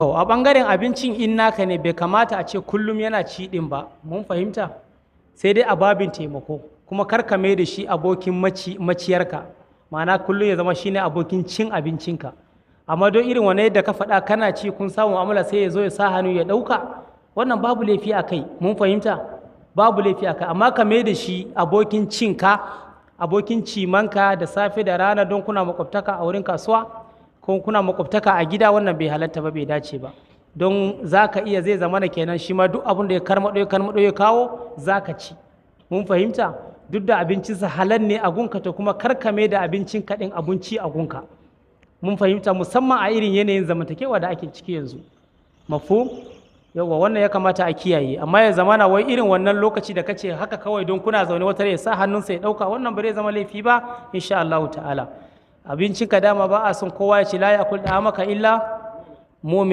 To a ɓangaren abincin in naka ne, bai kamata a ce kullum yana ci ɗin ba, mun fahimta? Sai dai a babin taimako, kuma kar ka mai da shi abokin maciyarka, ma'ana kullum ya zama shine abokin cin abincinka. Amma don irin wani yadda ka faɗa kana ci kun samu mu'amala, sai ya zo ya sa hannu ya ɗauka, wannan babu laifi a kai, mun fahimta? Babu laifi a kai, amma ka mai da shi abokin cinka, abokin cimanka da safe da rana don kuna makwabtaka a wurin kasuwa, ko kuna makwabtaka a gida, wannan bai halatta ba, bai dace ba. Don za ka iya zai zama na kenan shi ma duk abin da ya karmaɗo ya karmaɗo ya kawo za ka ci. Mun fahimta? Duk da abincinsa halal ne a gunka, to kuma karkame da abincin kaɗin abinci a gunka. Mun fahimta? Musamman a irin yanayin zamantakewa da ake ciki yanzu. Mafhum? Yawwa, wannan ya kamata a kiyaye. Amma ya zamana wai irin wannan lokaci da kace haka kawai don kuna zaune wata ya sa hannunsa ya ɗauka, wannan ba zai zama laifi ba insha Allahu ta'ala. Abincinka dama ba a son kowa ya ci, la ya'kul maka illa mu'min.